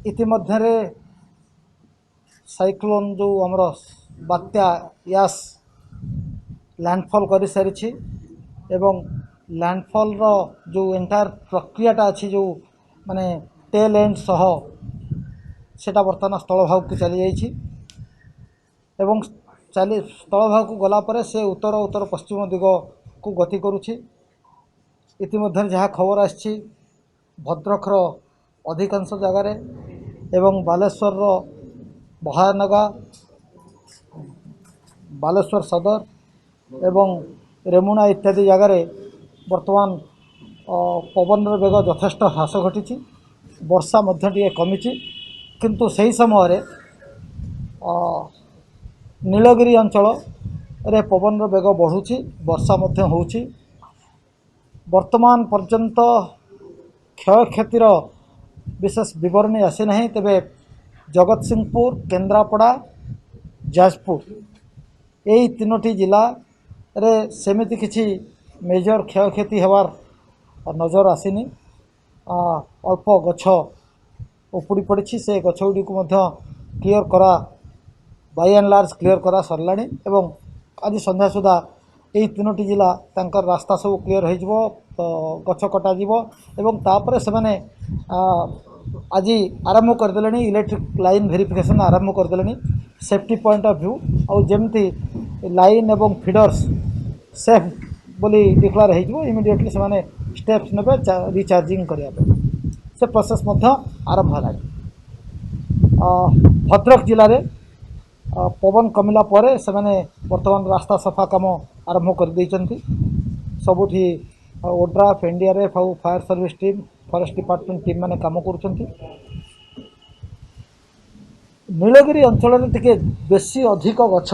ଇତିମଧ୍ୟରେ ସାଇକ୍ଲୋନ୍ ଯେଉଁ ଆମର ବାତ୍ୟା ୟାସ୍ ଲ୍ୟାଣ୍ଡଫଲ୍ କରିସାରିଛି ଏବଂ ଲ୍ୟାଣ୍ଡଫଲ୍ର ଯେଉଁ ଏଣ୍ଟାୟାର ପ୍ରକ୍ରିୟାଟା ଅଛି, ଯେଉଁ ମାନେ ଟେଲ୍ ଏଣ୍ଡ ସହ, ସେଟା ବର୍ତ୍ତମାନ ସ୍ଥଳଭାଗକୁ ଚାଲିଯାଇଛି ଏବଂ ସ୍ଥଳଭାଗକୁ ଗଲା ପରେ ସେ ଉତ୍ତର ଉତ୍ତର ପଶ୍ଚିମ ଦିଗକୁ ଗତି କରୁଛି। ଇତିମଧ୍ୟରେ ଯାହା ଖବର ଆସିଛି, ଭଦ୍ରକର ଅଧିକାଂଶ ଜାଗାରେ ଏବଂ ବାଲେଶ୍ୱରର ବହାନଗା, ବାଲେଶ୍ୱର ସଦର ଏବଂ ରେମୁଣା ଇତ୍ୟାଦି ଜାଗାରେ ବର୍ତ୍ତମାନ ପବନର ବେଗ ଯଥେଷ୍ଟ ହ୍ରାସ ଘଟିଛି, ବର୍ଷା ମଧ୍ୟ ଟିକେ କମିଛି। କିନ୍ତୁ ସେହି ସମୟରେ ନୀଳଗିରି ଅଞ୍ଚଳରେ ପବନର ବେଗ ବଢ଼ୁଛି, ବର୍ଷା ମଧ୍ୟ ହେଉଛି। ବର୍ତ୍ତମାନ ପର୍ଯ୍ୟନ୍ତ କ୍ଷୟକ୍ଷତିର ବିଶେଷ ବିବରଣୀ ଆସିନାହିଁ। ତେବେ ଜଗତସିଂହପୁର, କେନ୍ଦ୍ରାପଡ଼ା, ଯାଜପୁର ଏଇ ତିନୋଟି ଜିଲ୍ଲାରେ ସେମିତି କିଛି ମେଜର କ୍ଷୟକ୍ଷତି ହେବାର ନଜର ଆସିନି। ଅଳ୍ପ ଗଛ ଉପୁଡ଼ି ପଡ଼ିଛି। ସେ ଗଛ ଗୁଡ଼ିକୁ ମଧ୍ୟ କ୍ଲିଅର କରା, ବାଇ ଆଣ୍ଡ ଲାର୍ଜ କ୍ଲିଅର କରା ସରିଲାଣି ଏବଂ ଆଜି ସନ୍ଧ୍ୟା ସୁଦ୍ଧା ଏଇ ତିନୋଟି ଜିଲ୍ଲା ତାଙ୍କର ରାସ୍ତା ସବୁ କ୍ଲିଅର ହୋଇଯିବ, ଗଛ କଟାଯିବ ଏବଂ ତାପରେ ସେମାନେ ଆଜି ଆରମ୍ଭ କରିଦେଲେଣି, ଇଲେକ୍ଟ୍ରିକ୍ ଲାଇନ୍ ଭେରିଫିକେସନ୍ ଆରମ୍ଭ କରିଦେଲେଣି ସେଫ୍ଟି ପଏଣ୍ଟ ଅଫ୍ ଭ୍ୟୁ। ଆଉ ଯେମିତି ଲାଇନ୍ ଏବଂ ଫିଡର୍ସ ସେଫ୍ ବୋଲି ଡିକ୍ଲାର ହେଇଯିବ, ଇମିଡ଼ିଏଟଲି ସେମାନେ ଷ୍ଟେପ୍ସ ନେବେ ରିଚାର୍ଜିଂ କରିବା ପାଇଁ। ସେ ପ୍ରୋସେସ୍ ମଧ୍ୟ ଆରମ୍ଭ ହେଲାଣି। ଭଦ୍ରକ ଜିଲ୍ଲାରେ ପବନ କମିଲା ପରେ ସେମାନେ ବର୍ତ୍ତମାନ ରାସ୍ତା ସଫା କାମ ଆରମ୍ଭ କରିଦେଇଛନ୍ତି। ସବୁଠି ଓଡ୍ରାଫ୍, ଏନ୍ଡିଆର୍ଏଫ୍ ଆଉ fire service team, forest department team ମାନେ କାମ କରୁଛନ୍ତି। ନୀଳଗିରି ଅଞ୍ଚଳରେ ଟିକେ ବେଶୀ ଅଧିକ ଗଛ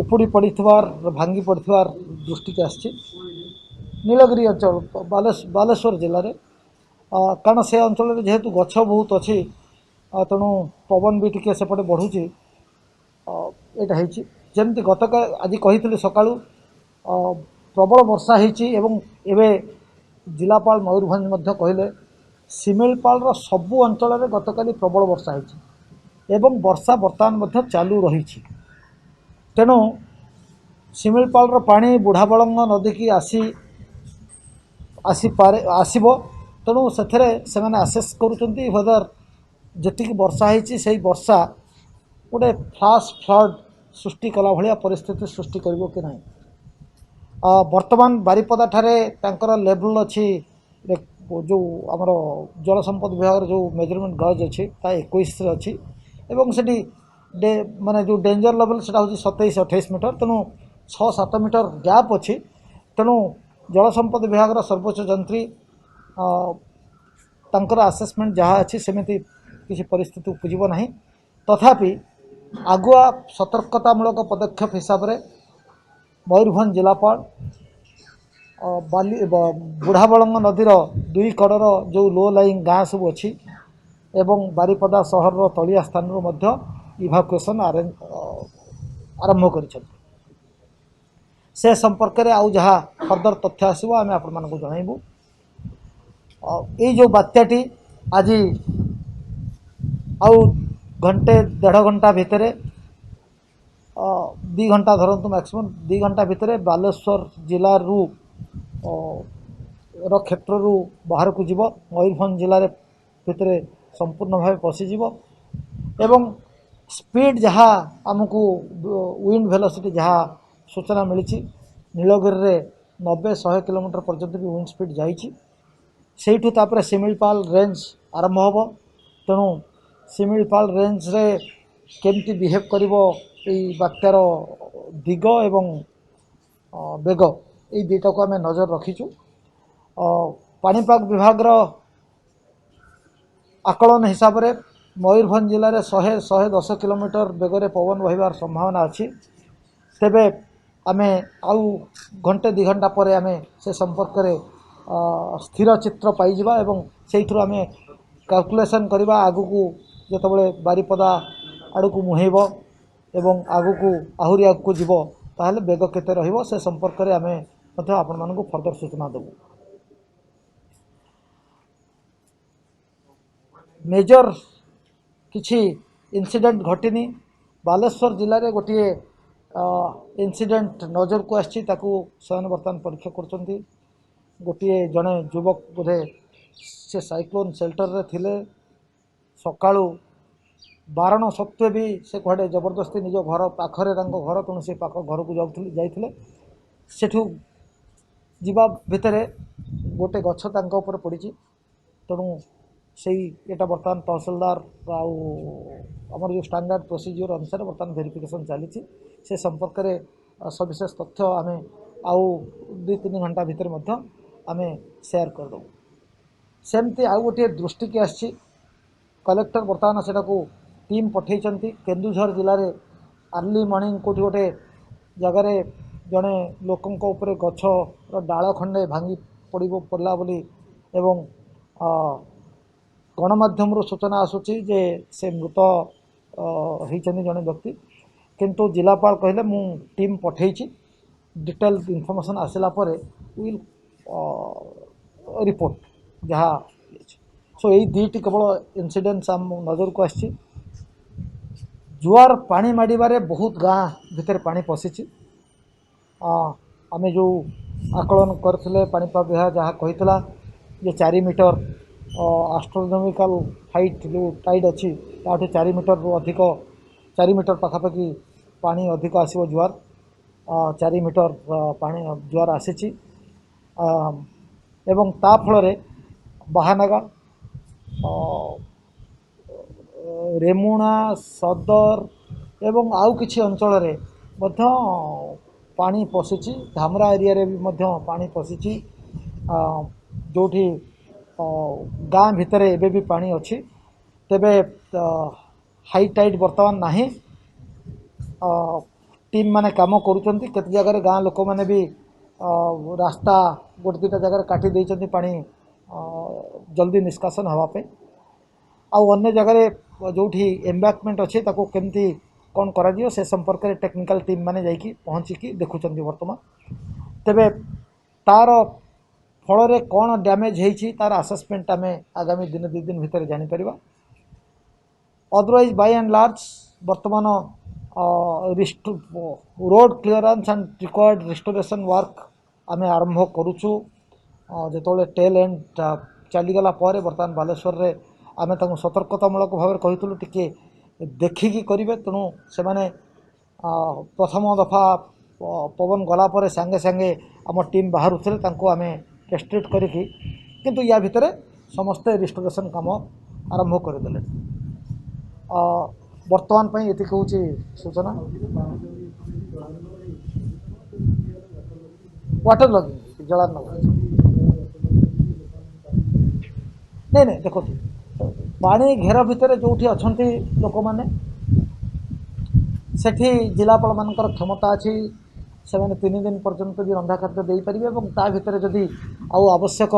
ଉପୁଡ଼ି ପଡ଼ିଥିବାର, ଭାଙ୍ଗି ପଡ଼ିଥିବାର ଦୃଷ୍ଟିକି ଆସିଛି ନୀଳଗିରି ଅଞ୍ଚଳ, ବାଲେଶ୍ୱର ଜିଲ୍ଲାରେ। କାରଣ ସେ ଅଞ୍ଚଳରେ ଯେହେତୁ ଗଛ ବହୁତ ଅଛି, ତେଣୁ ପବନ ବି ଟିକେ ସେପଟେ ବଢ଼ୁଛି। ଏଇଟା ହେଇଛି। ଯେମିତି ଆଜି କହିଥିଲି, ସକାଳୁ ପ୍ରବଳ ବର୍ଷା ହେଇଛି ଏବଂ ଏବେ ଜିଲ୍ଲାପାଳ ମୟୂରଭଞ୍ଜ ମଧ୍ୟ କହିଲେ, ଶିମିଳିପାଳର ସବୁ ଅଞ୍ଚଳରେ ଗତକାଲି ପ୍ରବଳ ବର୍ଷା ହେଇଛି ଏବଂ ବର୍ଷା ବର୍ତ୍ତମାନ ମଧ୍ୟ ଚାଲୁ ରହିଛି। ତେଣୁ ଶିମିଳିପାଳର ପାଣି ବୁଢ଼ାବଳଙ୍ଗ ନଦୀକି ଆସିପାରେ, ଆସିବ। ତେଣୁ ସେଥିରେ ସେମାନେ ଆସେସ୍ କରୁଛନ୍ତି ହ୍ୱେଦର ଯେତିକି ବର୍ଷା ହେଇଛି, ସେଇ ବର୍ଷା ଗୋଟେ ଫ୍ଲାସ୍ ଫ୍ଲଡ୍ ସୃଷ୍ଟି କଲା ଭଳିଆ ପରିସ୍ଥିତି ସୃଷ୍ଟି କରିବ କି ନାହିଁ। ବର୍ତ୍ତମାନ ବାରିପଦାଠାରେ ତାଙ୍କର ଲେଭଲ୍ ଅଛି, ଯେଉଁ ଆମର ଜଳସମ୍ପଦ ବିଭାଗର ଯେଉଁ ମେଜରମେଣ୍ଟ ଗଜ୍ ଅଛି, ତା 21ରେ ଅଛି ଏବଂ ସେଠି ମାନେ ଯେଉଁ ଡେଞ୍ଜର ଲେଭଲ୍, ସେଟା ହେଉଛି 27-28 ମିଟର। ତେଣୁ 6-7 ମିଟର ଗ୍ୟାପ୍ ଅଛି। ତେଣୁ ଜଳସମ୍ପଦ ବିଭାଗର ସର୍ବୋଚ୍ଚ ଯନ୍ତ୍ରୀ ତାଙ୍କର ଆସେସମେଣ୍ଟ ଯାହା ଅଛି, ସେମିତି କିଛି ପରିସ୍ଥିତି ଉପୁଜିବ ନାହିଁ। ତଥାପି ଆଗୁଆ ସତର୍କତାମୂଳକ ପଦକ୍ଷେପ ହିସାବରେ ମୟୂରଭଞ୍ଜ ଜିଲ୍ଲାପାଳ ବୁଢ଼ାବଳଙ୍ଗ ନଦୀର ଦୁଇ କଡ଼ର ଯେଉଁ ଲୋ ଲାଇଂ ଗାଁ ସବୁ ଅଛି ଏବଂ ବାରିପଦା ସହରର ତଳିଆ ସ୍ଥାନରୁ ମଧ୍ୟ ଇଭାକୁଏସନ୍ ଆରମ୍ଭ କରିଛନ୍ତି। ସେ ସମ୍ପର୍କରେ ଆଉ ଯାହା ଫର୍ଦର ତଥ୍ୟ ଆସିବ, ଆମେ ଆପଣମାନଙ୍କୁ ଜଣାଇବୁ। ଏଇ ଯେଉଁ ବାତ୍ୟାଟି ଆଜି ଆଉ ଘଣ୍ଟେ ଦେଢ଼ ଘଣ୍ଟା ଭିତରେ, 2 ଘଣ୍ଟା ଧରନ୍ତୁ, ମ୍ୟାକ୍ସିମମ୍ 2 ଘଣ୍ଟା ଭିତରେ ବାଲେଶ୍ୱର ଜିଲ୍ଲାରୁ ର କ୍ଷେତ୍ରରୁ ବାହାରକୁ ଯିବ, ମୟୂରଭଞ୍ଜ ଜିଲ୍ଲାରେ ଭିତରେ ସମ୍ପୂର୍ଣ୍ଣ ଭାବେ ପଶିଯିବ ଏବଂ ସ୍ପିଡ଼ ଯାହା ଆମକୁ ୱିଣ୍ଡ ଭେଲୋସିଟି ଯାହା ସୂଚନା ମିଳିଛି, ନୀଳଗିରିରେ 90-100 କିଲୋମିଟର ପର୍ଯ୍ୟନ୍ତ ବି ୱିଣ୍ଡ ସ୍ପିଡ଼ ଯାଇଛି। ସେଇଠୁ ତାପରେ ଶିମିଳିପାଳ ରେଞ୍ଜ ଆରମ୍ଭ ହେବ। ତେଣୁ ଶିମିଳିପାଳ ରେଞ୍ଜରେ କେମିତି ବିହେଭ୍ କରିବ ଏଇ ବାତ୍ୟାର ଦିଗ ଏବଂ ବେଗ, ଏଇ ଦୁଇଟାକୁ ଆମେ ନଜର ରଖିଛୁ। ପାଣିପାଗ ବିଭାଗର ଆକଳନ ହିସାବରେ ମୟୂରଭଞ୍ଜ ଜିଲ୍ଲାରେ 100-110 କିଲୋମିଟର ବେଗରେ ପବନ ବହିବାର ସମ୍ଭାବନା ଅଛି। ତେବେ ଆମେ ଆଉ ଘଣ୍ଟେ 2 ଘଣ୍ଟା ପରେ ଆମେ ସେ ସମ୍ପର୍କରେ ସ୍ଥିର ଚିତ୍ର ପାଇଯିବା ଏବଂ ସେଇଥିରୁ ଆମେ କାଲକୁଲେସନ୍ କରିବା, ଆଗକୁ ଯେତେବେଳେ ବାରିପଦା ଆଡ଼କୁ ମୁହେଁଇବ ଏବଂ ଆଗକୁ ଆହୁରି ଆଗକୁ ଯିବ, ତାହେଲେ ବେଗ କେତେ ରହିବ, ସେ ସମ୍ପର୍କରେ ଆମେ ମଧ୍ୟ ଆପଣମାନଙ୍କୁ ଫର୍ଦର ସୂଚନା ଦେବୁ। ମେଜର କିଛି ଇନସିଡେଣ୍ଟ ଘଟିନି। ବାଲେଶ୍ୱର ଜିଲ୍ଲାରେ ଗୋଟିଏ ଇନସିଡେଣ୍ଟ ନଜରକୁ ଆସିଛି, ତାକୁ ସେମାନେ ବର୍ତ୍ତମାନ ପରୀକ୍ଷା କରୁଛନ୍ତି। ଗୋଟିଏ ଜଣେ ଯୁବକ ବୋଧେ ସେ ସାଇକ୍ଲୋନ୍ ସେଲ୍ଟରରେ ଥିଲେ, ସକାଳୁ ବାରଣ ସତ୍ତ୍ୱେ ବି ସେ କୁଆଡ଼େ ଜବରଦସ୍ତି ନିଜ ଘର ପାଖରେ ତାଙ୍କ ଘର, ତେଣୁ ସେ ପାଖ ଘରକୁ ଯାଉଥିଲେ, ଯାଇଥିଲେ। ସେଠୁ ଯିବା ଭିତରେ ଗୋଟେ ଗଛ ତାଙ୍କ ଉପରେ ପଡ଼ିଛି। ତେଣୁ ସେଇ ଏଇଟା ବର୍ତ୍ତମାନ ତହସିଲଦାର ଆଉ ଆମର ଯେଉଁ ଷ୍ଟାଣ୍ଡାର୍ଡ଼ ପ୍ରୋସିଜିଓର ଅନୁସାରେ ବର୍ତ୍ତମାନ ଭେରିଫିକେସନ୍ ଚାଲିଛି। ସେ ସମ୍ପର୍କରେ ସବିଶେଷ ତଥ୍ୟ ଆମେ ଆଉ 2-3 ଘଣ୍ଟା ଭିତରେ ମଧ୍ୟ ଆମେ ସେୟାର କରିଦେବୁ। ସେମିତି ଆଉ ଗୋଟିଏ ଦୃଷ୍ଟିକି ଆସିଛି, କଲେକ୍ଟର ବର୍ତ୍ତମାନ ସେଟାକୁ ଟିମ୍ ପଠାଇଛନ୍ତି। କେନ୍ଦୁଝର ଜିଲ୍ଲାରେ ଆର୍ଲି ମର୍ଣ୍ଣିଂ କେଉଁଠି ଗୋଟେ ଜାଗାରେ ଜଣେ ଲୋକଙ୍କ ଉପରେ ଗଛର ଡାଳ ଖଣ୍ଡେ ଭାଙ୍ଗି ପଡ଼ିଲା ବୋଲି ଏବଂ ଗଣମାଧ୍ୟମରୁ ସୂଚନା ଆସୁଛି ଯେ ସେ ମୃତ ହେଇଛନ୍ତି ଜଣେ ବ୍ୟକ୍ତି। କିନ୍ତୁ ଜିଲ୍ଲାପାଳ କହିଲେ ମୁଁ ଟିମ୍ ପଠାଇଛି, ଡିଟେଲ୍ ଇନଫର୍ମେସନ୍ ଆସିଲା ପରେ will report ଯାହା ଅଛି। ସୋ ଏଇ ଦୁଇଟି କେବଳ ଇନସିଡେଣ୍ଟସ୍ ଆମ ନଜରକୁ ଆସିଛି। ଜୁଆର ପାଣି ମାଡ଼ିବାରେ ବହୁତ ଗାଁ ଭିତରେ ପାଣି ପଶିଛି। ଆମେ ଯେଉଁ ଆକଳନ କରିଥିଲେ, ପାଣିପାଗ ବିଭାଗ ଯାହା କହିଥିଲା ଯେ 4 ମିଟର ଆଷ୍ଟ୍ରୋନୋମିକାଲ ହାଇଟ୍ ଯେଉଁ ଟାଇଡ୍ ଅଛି ତାଠୁ 4 ମିଟରରୁ ଅଧିକ, 4 ମିଟର ପାଖାପାଖି ପାଣି ଅଧିକ ଆସିବ ଜୁଆର। 4 ମିଟର ପାଣି ଜୁଆର ଆସିଛି ଏବଂ ତା ଫଳରେ ବାହାନଗା, ରେମୁଣା, ସଦର ଏବଂ ଆଉ କିଛି ଅଞ୍ଚଳରେ ମଧ୍ୟ ପାଣି ପଶିଛି। ଧାମରା ଏରିଆରେ ବି ମଧ୍ୟ ପାଣି ପଶିଛି, ଯେଉଁଠି ଗାଁ ଭିତରେ ଏବେ ବି ପାଣି ଅଛି। ତେବେ ହାଇ ଟାଇଡ୍ ବର୍ତ୍ତମାନ ନାହିଁ। ଟିମ୍ ମାନେ କାମ କରୁଛନ୍ତି। କେତେ ଜାଗାରେ ଗାଁ ଲୋକମାନେ ବି ରାସ୍ତା ଗୋଟେ ଦୁଇଟା ଜାଗାରେ କାଟି ଦେଇଛନ୍ତି ପାଣି ଜଲ୍ଦି ନିଷ୍କାସନ ହେବା ପାଇଁ। ଆଉ ଅନ୍ୟ ଜାଗାରେ ଯେଉଁଠି ଏମ୍ବାଙ୍କମେଣ୍ଟ ଅଛି ତାକୁ କେମିତି କ'ଣ କରାଯିବ ସେ ସମ୍ପର୍କରେ ଟେକ୍ନିକାଲ ଟିମ୍ ମାନେ ଯାଇକି ପହଞ୍ଚିକି ଦେଖୁଛନ୍ତି ବର୍ତ୍ତମାନ। ତେବେ ତା'ର ଫଳରେ କ'ଣ ଡ୍ୟାମେଜ୍ ହେଇଛି ତା'ର ଆସେସମେଣ୍ଟ ଆମେ ଆଗାମୀ ଦିନ 2 ଦିନ ଭିତରେ ଜାଣିପାରିବା। ଅଦରୱାଇଜ୍ ବାଇ ଆଣ୍ଡ ଲାର୍ଜ ବର୍ତ୍ତମାନ road clearance and required restoration work ଆମେ ଆରମ୍ଭ କରୁଛୁ। ଯେତେବେଳେ ଟେଲ୍ ଏଣ୍ଡ ଚାଲିଗଲା ପରେ ବର୍ତ୍ତମାନ ବାଲେଶ୍ୱରରେ ଆମେ ତାଙ୍କୁ ସତର୍କତାମୂଳକ ଭାବରେ କହିଥିଲୁ ଟିକେ ଦେଖିକି କରିବେ। ତେଣୁ ସେମାନେ ପ୍ରଥମ ଦଫା ପବନ ଗଲା ପରେ ସାଙ୍ଗେ ସାଙ୍ଗେ ଆମ ଟିମ୍ ବାହାରୁଥିଲେ, ତାଙ୍କୁ ଆମେ ରେଷ୍ଟ୍ରିକ୍ଟ କରିକି କିନ୍ତୁ ୟା ଭିତରେ ସମସ୍ତେ ରିଷ୍ଟୋରେସନ୍ କାମ ଆରମ୍ଭ କରିଦେଲେ। ବର୍ତ୍ତମାନ ପାଇଁ ଏତିକି ହେଉଛି ସୂଚନା। ୱାଟର ଲଗିଂ ଜଳାର୍ଣ୍ଣବ ନାଇଁ ନାଇଁ, ଦେଖନ୍ତୁ ପାଣି ଘେର ଭିତରେ ଯେଉଁଠି ଅଛନ୍ତି ଲୋକମାନେ ସେଠି ଜିଲ୍ଲାପାଳମାନଙ୍କର କ୍ଷମତା ଅଛି, ସେମାନେ 3 ଦିନ ପର୍ଯ୍ୟନ୍ତ ବି ରନ୍ଧା ଖାଦ୍ୟ ଦେଇପାରିବେ ଏବଂ ତା ଭିତରେ ଯଦି ଆଉ ଆବଶ୍ୟକ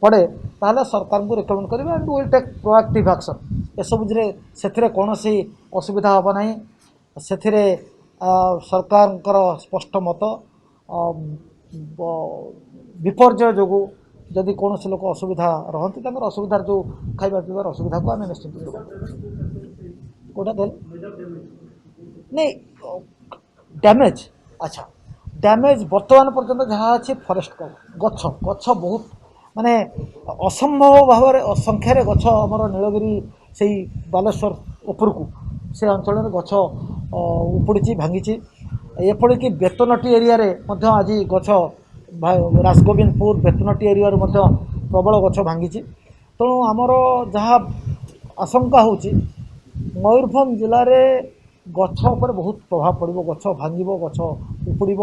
ପଡ଼େ ତାହେଲେ ସରକାରଙ୍କୁ ରେକମେଣ୍ଡ କରିବେ and will take proactive action. ଏସବୁରେ ସେଥିରେ କୌଣସି ଅସୁବିଧା ହେବ ନାହିଁ। ସେଥିରେ ସରକାରଙ୍କର ସ୍ପଷ୍ଟ ମତ, ବିପର୍ଯ୍ୟୟ ଯୋଗୁଁ ଯଦି କୌଣସି ଲୋକ ଅସୁବିଧା ରହନ୍ତି ତାଙ୍କର ଅସୁବିଧାର ଯେଉଁ ଖାଇବା ପିଇବାର ଅସୁବିଧାକୁ ଆମେ ନିଶ୍ଚିନ୍ତ ଦେବୁ। କେଉଁଟା କହିଲେ ନାଇଁ ଡ୍ୟାମେଜ୍? ଆଚ୍ଛା, ଡ୍ୟାମେଜ୍ ବର୍ତ୍ତମାନ ପର୍ଯ୍ୟନ୍ତ ଯାହା ଅଛି ଫରେଷ୍ଟ କଭର, ଗଛ ଗଛ ବହୁତ ମାନେ ଅସମ୍ଭବ ଭାବରେ ସଂଖ୍ୟାରେ ଗଛ ଆମର ନୀଳଗିରି ସେଇ ବାଲେଶ୍ୱର ଉପରକୁ ସେ ଅଞ୍ଚଳରେ ଗଛ ଉପୁଡ଼ିଛି, ଭାଙ୍ଗିଛି। ଏପରିକି ବେତନଟି ଏରିଆରେ ମଧ୍ୟ ଆଜି ଗଛ, ରାସଗୋବିନ୍ଦପୁର ବେତନଟି ଏରିଆରୁ ମଧ୍ୟ ପ୍ରବଳ ଗଛ ଭାଙ୍ଗିଛି। ତେଣୁ ଆମର ଯାହା ଆଶଙ୍କା ହେଉଛି ମୟୂରଭଞ୍ଜ ଜିଲ୍ଲାରେ ଗଛ ଉପରେ ବହୁତ ପ୍ରଭାବ ପଡ଼ିବ, ଗଛ ଭାଙ୍ଗିବ, ଗଛ ଉପୁଡ଼ିବ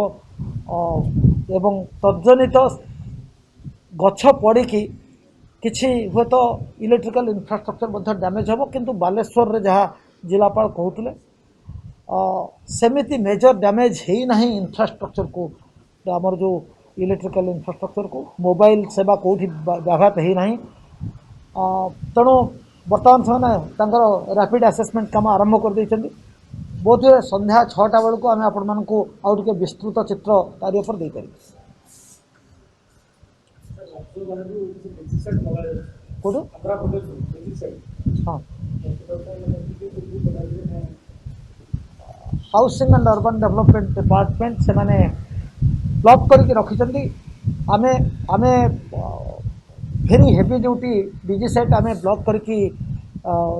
ଏବଂ ତଦ୍ଜନିତ ଗଛ ପଡ଼ିକି କିଛି ହୁଏତ ଇଲେକ୍ଟ୍ରିକାଲ ଇନଫ୍ରାଷ୍ଟ୍ରକ୍ଚର ମଧ୍ୟ ଡ୍ୟାମେଜ୍ ହେବ। କିନ୍ତୁ ବାଲେଶ୍ୱରରେ ଯାହା ଜିଲ୍ଲାପାଳ କହୁଥିଲେ ସେମିତି ମେଜର ଡ୍ୟାମେଜ୍ ହେଇନାହିଁ ଇନଫ୍ରାଷ୍ଟ୍ରକ୍ଚରକୁ, ଆମର ଯେଉଁ ଇଲେକ୍ଟ୍ରିକାଲ ଇନଫ୍ରାଷ୍ଟ୍ରକ୍ଚରକୁ, ମୋବାଇଲ ସେବା କେଉଁଠି ବ୍ୟାଘାତ ହେଇନାହିଁ। ତେଣୁ ବର୍ତ୍ତମାନ ସେମାନେ ତାଙ୍କର ରାପିଡ଼ ଆସେସମେଣ୍ଟ କାମ ଆରମ୍ଭ କରିଦେଇଛନ୍ତି। ବୋଧହୁଏ ସନ୍ଧ୍ୟା 6ଟା ବେଳକୁ ଆମେ ଆପଣମାନଙ୍କୁ ଆଉ ଟିକେ ବିସ୍ତୃତ ଚିତ୍ର ତାରି ଉପରେ ଦେଇପାରିବୁ। କୋଉଠୁ? ହଁ, Housing and Urban Development Department ସେମାନେ ବ୍ଲକ୍ କରିକି ରଖିଛନ୍ତି। ଆମେ very heavy duty DG set ଆମେ ବ୍ଲକ୍ କରିକି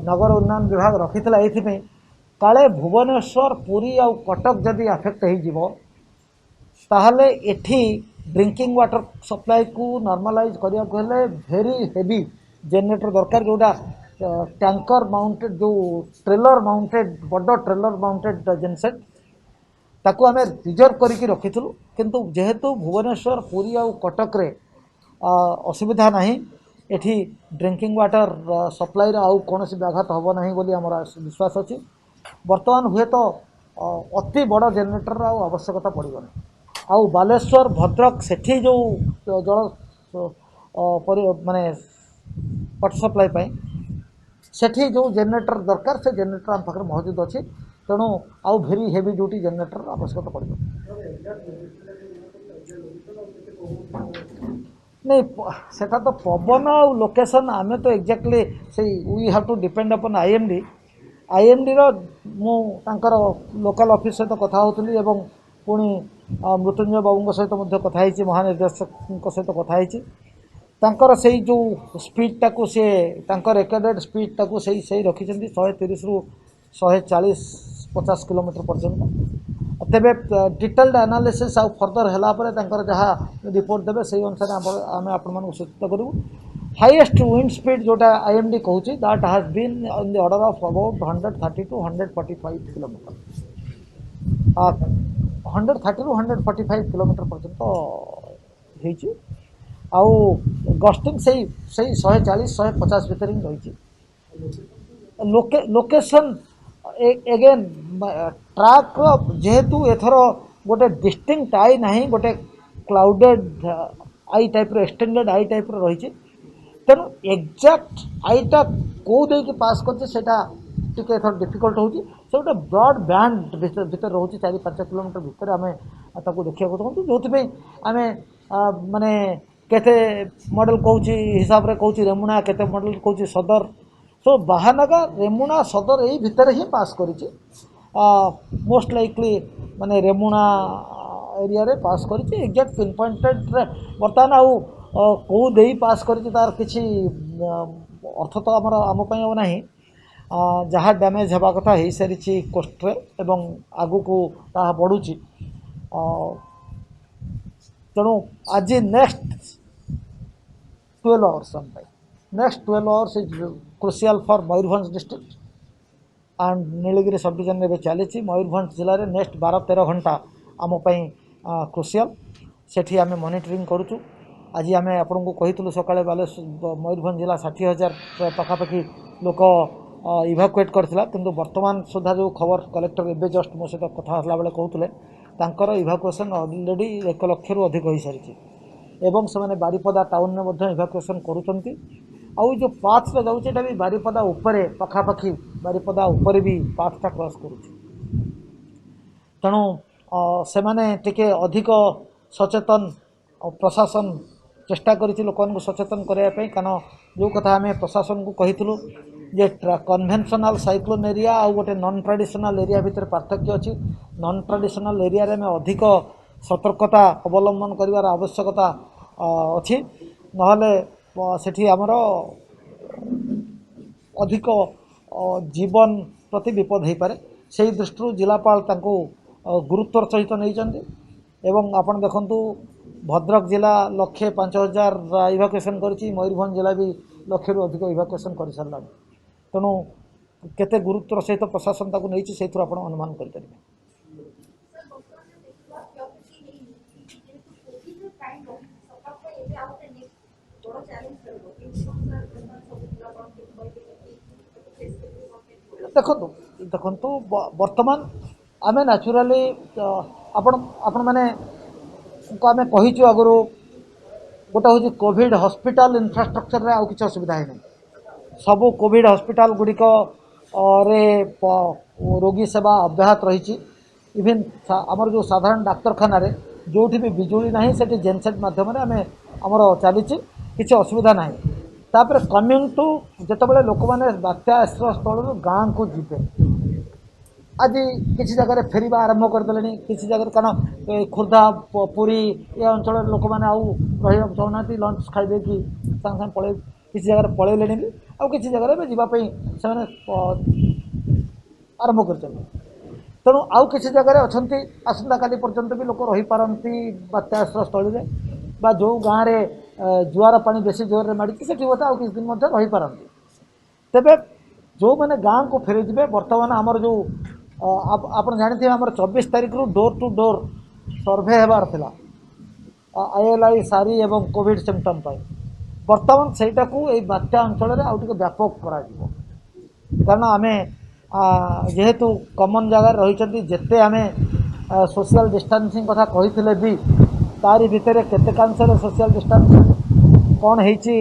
ନଗର ଉନ୍ନୟନ ବିଭାଗ ରଖିଥିଲା ଏଇଥିପାଇଁ, କାଳେ ଭୁବନେଶ୍ୱର, ପୁରୀ ଆଉ କଟକ ଯଦି ଆଫେକ୍ଟ ହେଇଯିବ, ତାହେଲେ ଏଠି ଡ୍ରିଙ୍କିଂ ୱାଟର ସପ୍ଲାଇକୁ ନର୍ମାଲାଇଜ୍ କରିବାକୁ ହେଲେ ଭେରି ହେଭି ଜେନେରେଟର ଦରକାର, ଯେଉଁଟା ଟ୍ୟାଙ୍କର ମାଉଣ୍ଟେଡ୍, ଯେଉଁ ଟ୍ରେଲର ମାଉଣ୍ଟେଡ୍, ବଡ଼ ଟ୍ରେଲର ମାଉଣ୍ଟେଡ୍ ଜେନସେଟ୍, ତାକୁ ଆମେ ରିଜର୍ଭ କରିକି ରଖିଥିଲୁ। କିନ୍ତୁ ଯେହେତୁ ଭୁବନେଶ୍ୱର, ପୁରୀ ଆଉ କଟକରେ ଅସୁବିଧା ନାହିଁ, ଏଠି ଡ୍ରିଙ୍କିଂ ୱାଟର ସପ୍ଲାଇର ଆଉ କୌଣସି ବ୍ୟାଘାତ ହେବ ନାହିଁ ବୋଲି ଆମର ବିଶ୍ୱାସ ଅଛି। ବର୍ତ୍ତମାନ ହୁଏତ ଅତି ବଡ଼ ଜେନେରେଟରର ଆଉ ଆବଶ୍ୟକତା ପଡ଼ିବନି। ଆଉ ବାଲେଶ୍ୱର, ଭଦ୍ରକ, ସେଠି ଯେଉଁ ଜଳ ମାନେ ୱାଟର ସପ୍ଲାଇ ପାଇଁ ସେଠି ଯେଉଁ ଜେନେରେଟର ଦରକାର, ସେ ଜେନେରେଟର ଆମ ପାଖରେ ମହଜୁଦ ଅଛି। ତେଣୁ ଆଉ ଭେରି ହେଭି ଡ୍ୟୁଟି ଜେନେରେଟର ଆବଶ୍ୟକତା ପଡ଼ିବ ନାଇଁ। ସେଟା ତ ପବନ ଆଉ ଲୋକେସନ୍ ଆମେ ତ ଏକ୍ଜାକ୍ଟଲି ସେଇ we have to depend upon IMD। ଆଇଏମ୍ଡିର ମୁଁ ତାଙ୍କର ଲୋକାଲ୍ ଅଫିସ୍ ସହିତ କଥା ହେଉଥିଲି ଏବଂ ପୁଣି ମୃତ୍ୟୁଞ୍ଜୟ ବାବୁଙ୍କ ସହିତ ମଧ୍ୟ କଥା ହେଇଛି, ମହାନିର୍ଦ୍ଦେଶକଙ୍କ ସହିତ କଥା ହେଇଛି। ତାଙ୍କର ସେଇ ଯେଉଁ ସ୍ପିଡ଼ଟାକୁ ସିଏ ତାଙ୍କ ରେକର୍ଡ଼େଡ଼ ସ୍ପିଡ଼ଟାକୁ ସେଇ ରଖିଛନ୍ତି, 130ରୁ 140 50 କିଲୋମିଟର ପର୍ଯ୍ୟନ୍ତ। ତେବେ ଡିଟେଲ୍ଡ ଆନାଲିସିସ୍ ଆଉ ଫର୍ଦର ହେଲା ପରେ ତାଙ୍କର ଯାହା ରିପୋର୍ଟ ଦେବେ, ସେଇ ଅନୁସାରେ ଆମେ ଆପଣମାନଙ୍କୁ ସୂଚିତ କରିବୁ। ହାଇଏଷ୍ଟ ୱିଣ୍ଡ ସ୍ପିଡ୍ ଯେଉଁଟା ଆଇଏମ୍ଡି କହୁଛି, that has been in the order of about 130 to 145 kilometer, 130ରୁ 145 kilometre ପର୍ଯ୍ୟନ୍ତ ହେଇଛି। ଆଉ ଗଷ୍ଟିଂ ସେଇ 140 150 ଭିତରେ ହିଁ ରହିଛି। ଲୋକେସନ୍ ଏଗେନ୍ ଟ୍ରାକ୍ର ଯେହେତୁ ଏଥର ଗୋଟେ ଡିଷ୍ଟିଙ୍କ୍ଟ I ନାହିଁ, ଗୋଟେ କ୍ଲାଉଡେଡ଼ I ଟାଇପ୍ର, ଏକ୍ସଟେଣ୍ଡେଡ଼ I ଟାଇପ୍ର ରହିଛି। ତେଣୁ ଏକ୍ଜାକ୍ଟ ଆଇଟା କେଉଁ ଦେଇକି ପାସ୍ କରିଛି, ସେଇଟା ଟିକେ ଏଥର ଡିଫିକଲ୍ଟ ହେଉଛି। ସେ ଗୋଟେ ବ୍ରଡ଼ ବ୍ୟାଣ୍ଡ ଭିତରେ ରହୁଛି, 4-5 କିଲୋମିଟର ଭିତରେ ଆମେ ତାକୁ ଦେଖିବାକୁ ଚାହୁଁଛୁ। ଯେଉଁଥିପାଇଁ ଆମେ ମାନେ କେତେ ମଡ଼େଲ କହୁଛି, ହିସାବରେ କହୁଛି ରେମୁଣା, କେତେ ମଡ଼େଲ କହୁଛି ସଦର। ସୋ ବାହାନଗା, ରେମୁଣା, ସଦର ଏଇ ଭିତରେ ହିଁ ପାସ୍ କରିଛି। ମୋଷ୍ଟ ଲାଇକଲି ମାନେ ରେମୁଣା ଏରିଆରେ ପାସ୍ କରିଛି। ଏକ୍ଜାକ୍ଟ ପିନ୍ ପଏଣ୍ଟେଡ଼ରେ ବର୍ତ୍ତମାନ ଆଉ କେଉଁ ଦେଇ ପାସ୍ କରିଛି, ତାର କିଛି ଅର୍ଥ ତ ଆମର ଆମ ପାଇଁ ଆଉ ନାହିଁ। ଯାହା ଡ୍ୟାମେଜ୍ ହେବା କଥା ହେଇସାରିଛି କୋଷ୍ଟରେ ଏବଂ ଆଗକୁ ତାହା ବଢ଼ୁଛି। ତେଣୁ ଆଜି ନେକ୍ସଟ 12 ଆୱାର୍ସ ଆମ ପାଇଁ, next 12 hours is crucial for Mayurbhanj district and Nilgiri sub division ଏବେ ଚାଲିଛି। ମୟୂରଭଞ୍ଜ ଜିଲ୍ଲାରେ ନେକ୍ସଟ 12-13 ଘଣ୍ଟା ଆମ ପାଇଁ କ୍ରୁସିଆଲ୍। ସେଠି ଆମେ ମନିଟରିଂ କରୁଛୁ। ଆଜି ଆମେ ଆପଣଙ୍କୁ କହିଥିଲୁ ସକାଳେ, ବାଲେଶ୍ୱର, ମୟୂରଭଞ୍ଜ ଜିଲ୍ଲା 60,000 ପାଖାପାଖି ଲୋକ ଇଭାକୁଏଟ୍ କରିଥିଲା। କିନ୍ତୁ ବର୍ତ୍ତମାନ ସୁଦ୍ଧା ଯେଉଁ ଖବର କଲେକ୍ଟର ଏବେ ଜଷ୍ଟ ମୋ ସହିତ କଥା ହେଲା ବେଳେ କହୁଥିଲେ, ତାଙ୍କର ଇଭାକୁଏସନ୍ ଅଲରେଡ଼ି 1 ଲକ୍ଷରୁ ଅଧିକ ହୋଇସାରିଛି ଏବଂ ସେମାନେ ବାରିପଦା ଟାଉନରେ ମଧ୍ୟ ଇଭାକୁଏସନ୍ କରୁଛନ୍ତି। ଆଉ ଯେଉଁ ପାଥଟା ଯାଉଛି, ଏଇଟା ବି ବାରିପଦା ଉପରେ, ପାଖାପାଖି ବାରିପଦା ଉପରେ ବି ପାଥଟା କ୍ରସ୍ କରୁଛି। ତେଣୁ ସେମାନେ ଟିକେ ଅଧିକ ସଚେତନ ଆଉ ପ୍ରଶାସନ ଚେଷ୍ଟା କରିଛି ଲୋକମାନଙ୍କୁ ସଚେତନ କରିବା ପାଇଁ। କାରଣ ଯେଉଁ କଥା ଆମେ ପ୍ରଶାସନକୁ କହିଥିଲୁ ଯେ କନଭେନସନାଲ୍ ସାଇକ୍ଲୋନ୍ ଏରିଆ ଆଉ ଗୋଟେ ନନ୍ ଟ୍ରାଡ଼ିସନାଲ୍ ଏରିଆ ଭିତରେ ପାର୍ଥକ୍ୟ ଅଛି। ନନ୍ ଟ୍ରାଡ଼ିସନାଲ୍ ଏରିଆରେ ଆମେ ଅଧିକ ସତର୍କତା ଅବଲମ୍ବନ କରିବାର ଆବଶ୍ୟକତା ଅଛି, ନହେଲେ ସେଠି ଆମର ଅଧିକ ଜୀବନ ପ୍ରତି ବିପଦ ହେଇପାରେ। ସେଇ ଦୃଷ୍ଟିରୁ ଜିଲ୍ଲାପାଳ ତାଙ୍କୁ ଗୁରୁତ୍ୱର ସହିତ ନେଇଛନ୍ତି। ଏବଂ ଆପଣ ଦେଖନ୍ତୁ, ଭଦ୍ରକ ଜିଲ୍ଲା 1,05,000 ଇଭାକୁଏସନ୍ କରିଛି, ମୟୂରଭଞ୍ଜ ଜିଲ୍ଲା ବି ଲକ୍ଷେରୁ ଅଧିକ ଇଭାକୁଏସନ୍ କରିସାରିଲାଣି। ତେଣୁ କେତେ ଗୁରୁତ୍ୱର ସହିତ ପ୍ରଶାସନ ତାକୁ ନେଇଛି, ସେଇଥିରୁ ଆପଣ ଅନୁମାନ କରିପାରିବେ। ସାର୍, ବର୍ତ୍ତମାନ ଦେଖିବା କ୍ଷୟକ୍ଷତି ହେଇନି, ଯେହେତୁ କୋଭିଡର ଟାଇମ୍ ରହିଛି, ସରକାର ପାଇଁ ଏବେ ଆଉ ଗୋଟେ ନେକ୍ସଟ ବଡ଼ ଚ୍ୟାଲେଞ୍ଜ ରହିବ। କେମିତି କ'ଣ ସାର୍, ବର୍ତ୍ତମାନ ସବୁ ଜିଲ୍ଲାପାଳ କେମିତି କହିବେ କି ତାକୁ ଫେସ୍ କରିବେ, କ'ଣ କେମିତି? ଦେଖନ୍ତୁ, ବର୍ତ୍ତମାନ ଆମେ ନ୍ୟାଚୁରାଲି ଆପଣମାନଙ୍କୁ ଆମେ କହିଛୁ ଆଗରୁ, ଗୋଟେ ହେଉଛି କୋଭିଡ଼ ହସ୍ପିଟାଲ ଇନଫ୍ରାଷ୍ଟ୍ରକ୍ଚରରେ ଆଉ କିଛି ଅସୁବିଧା ହେଇନାହିଁ। ସବୁ କୋଭିଡ଼ ହସ୍ପିଟାଲ ଗୁଡ଼ିକ ରେ ରୋଗୀ ସେବା ଅବ୍ୟାହତ ରହିଛି। ଇଭିନ୍ ଆମର ଯେଉଁ ସାଧାରଣ ଡାକ୍ତରଖାନାରେ ଯେଉଁଠି ବି ବିଜୁଳି ନାହିଁ, ସେଠି ଜେନସେଟ୍ ମାଧ୍ୟମରେ ଆମେ ଆମର ଚାଲିଛି, କିଛି ଅସୁବିଧା ନାହିଁ। ତାପରେ କମିଂ ଟୁ ଯେତେବେଳେ ଲୋକମାନେ ବାତ୍ୟା ଆଶ୍ରୟସ୍ଥଳରୁ ଗାଁକୁ ଯିବେ, ଆଜି କିଛି ଜାଗାରେ ଫେରିବା ଆରମ୍ଭ କରିଦେଲେଣି। କିଛି ଜାଗାରେ, କାରଣ ଏ ଖୋର୍ଦ୍ଧା, ପୁରୀ ଏ ଅଞ୍ଚଳରେ ଲୋକମାନେ ଆଉ ରହିବାକୁ ଚାହୁଁନାହାନ୍ତି। ଲଞ୍ଚ ଖାଇଦେଇକି ସାଙ୍ଗେ ସାଙ୍ଗେ ପଳେଇ, କିଛି ଜାଗାରେ ପଳେଇଲେଣି ବି, ଆଉ କିଛି ଜାଗାରେ ଏବେ ଯିବା ପାଇଁ ସେମାନେ ଆରମ୍ଭ କରିଛନ୍ତି। ତେଣୁ ଆଉ କିଛି ଜାଗାରେ ଅଛନ୍ତି, ଆସନ୍ତାକାଲି ପର୍ଯ୍ୟନ୍ତ ବି ଲୋକ ରହିପାରନ୍ତି ବାତ୍ୟା ଆଶ୍ରୟସ୍ଥଳୀରେ, ବା ଯେଉଁ ଗାଁରେ ଜୁଆର ପାଣି ବେଶୀ ଜୋରରେ ମାଡ଼ିଛି, ସେଠି ହୁଏତ ଆଉ କିଛି ଦିନ ମଧ୍ୟ ରହିପାରନ୍ତି। ତେବେ ଯେଉଁମାନେ ଗାଁକୁ ଫେରିଯିବେ, ବର୍ତ୍ତମାନ ଆମର ଯେଉଁ ଆପଣ ଜାଣିଥିବେ, ଆମର 24 ତାରିଖରୁ ଡୋର୍ ଟୁ ଡୋର୍ ସର୍ଭେ ହେବାର ଥିଲା ଆଇଏଲ୍ଆଇ, ସାରି ଏବଂ କୋଭିଡ଼ ସିମ୍ପଟମ୍ ପାଇଁ। ବର୍ତ୍ତମାନ ସେଇଟାକୁ ଏଇ ବାତ୍ୟା ଅଞ୍ଚଳରେ ଆଉ ଟିକେ ବ୍ୟାପକ କରାଯିବ, କାରଣ ଆମେ ଯେହେତୁ କମନ୍ ଜାଗାରେ ରହିଛନ୍ତି, ଯେତେ ଆମେ ସୋସିଆଲ ଡିଷ୍ଟାନ୍ସିଂ କଥା କହିଥିଲେ ବି ତାରି ଭିତରେ କେତେକାଂଶରେ ସୋସିଆଲ ଡିଷ୍ଟାନ୍ସିଂ କ'ଣ ହେଇଛି,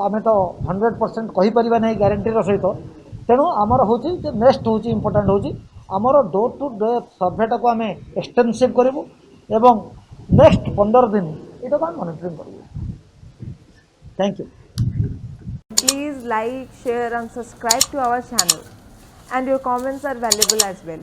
ଆମେ ତ 100% କହିପାରିବା ନାହିଁ ଗ୍ୟାରେଣ୍ଟିର ସହିତ। ତେଣୁ ଆମର ହେଉଛି ଯେ ନେକ୍ସଟ ହେଉଛି ଇମ୍ପୋର୍ଟାଣ୍ଟ ହେଉଛି ଆମର ଡୋର୍ ଟୁ ଡୋର୍ ସର୍ଭେଟାକୁ ଆମେ ଏକ୍ସଟେନ୍ସିଭ୍ କରିବୁ ଏବଂ ନେକ୍ସଟ 15 ଦିନ ଏଇଟାକୁ ଆମେ ମନିଟରିଂ କରିବୁ। Thank you. Please like, share and subscribe to our channel. And your comments are valuable as well.